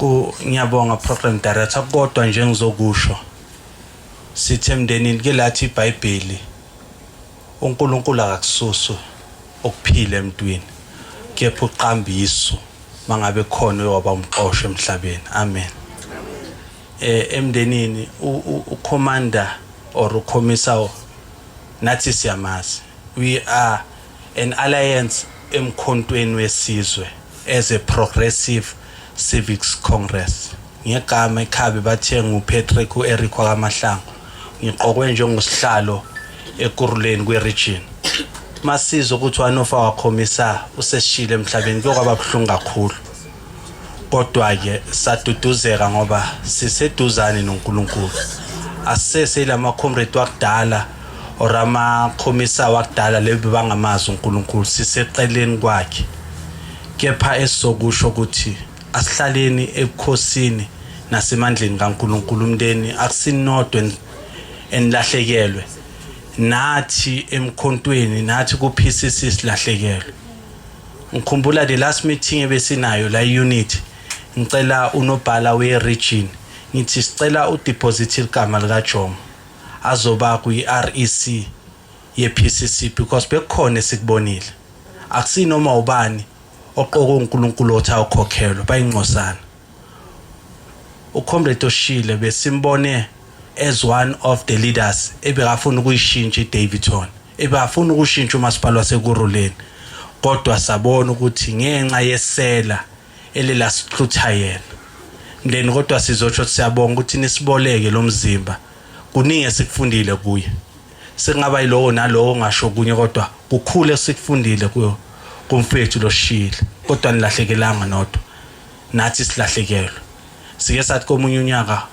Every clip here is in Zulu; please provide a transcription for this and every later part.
Ku ngiyabonga, program director, kodwa nje ngizokusho sithi emndenini ke lathi iBhayibheli, uNkulunkulu akakususu ukuphila emntwini, kepha uqambiso mangabe khona oyowaba umxosho emhlabeni. Amen. Emndenini, ucommander or ucommissar nathi siyamazi. We are an alliance emkhontweni wesizwe as a Progressive Civics Congress. Ngegama ekhabe bathe nguPatrick uEric wakaMahlangu, ngiqokwe njengosihlalo eKurhuleni kwe-region. Masizo ukuthi one of our commissar usesishile emhlabeni, kuyokwaba buhlungu kakhulu, kodwa-ke saduduzeka ngoba siseduzane noNkulunkulu. Asisese ilama comrade wakudala or ama-commissar wakudala lebe bangamazi uNkulunkulu, siseqeleni kwakhe. Kepha esizokusho ukuthi asihlaleni ebukhosini nasemandleni kaNkulunkulu. Umndeni, akusinodwa enilahlekelwe, nathi emkhontweni, nathi ku-PCC silahlekelwe. Ngikhumbula the last meeting ebesinayo la unit, ngicela unobhala we-region, ngithi sicela udeposit igama likaJomo azoba kwi-REC ye-PCC, because bekukhona esikubonile. Akusinoma ubani oqoka uNkulunkulu othi awukhokhelwe bayingcosana. Ucomrade Oshile besimbone as one of the leaders ebekafuna ukuyishintsha iDaveyton, ebekafuna ukushintsha umasipala waseKurhuleni, kodwa sabona ukuthi ngenxa yesela elelasihlutha yena mndeni. Kodwa sizotsho siyabonga ukuthi nisiboleke lo mzimba. Kuningi esikufundile kuye, sengaba yilowo nalowo ngasho kunye, kodwa kukhulu esikufundile kuyo kumfethu loshile. Kodwa nilahlekelanga nodwa, nathi silahlekelwe. Sike sathi komunye unyaka,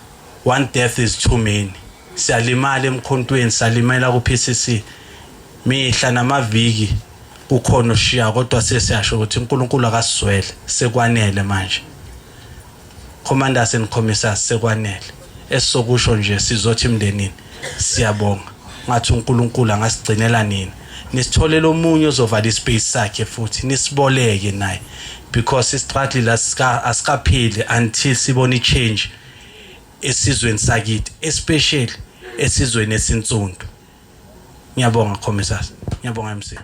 one death is too many. Siyalimala emkhontweni, salimela ku-PCC mihla namaviki, kukhona oshiya, kodwa sesiyasho ukuthi uNkulunkulu akasizwele. Sekwanele manje, commanders and commissars, sekwanele. Esizokusho nje, sizothi emndenini siyabonga, ngathi uNkulunkulu angasigcinela nini, nisitholele omunye ozovala ispace sakhe futhi nisiboleke naye, because istruggle asikapheli until sibone i-change esizweni sakithi, especially esizweni esinsundu. Ngiyabonga, commissars, ngiyabonga, MC.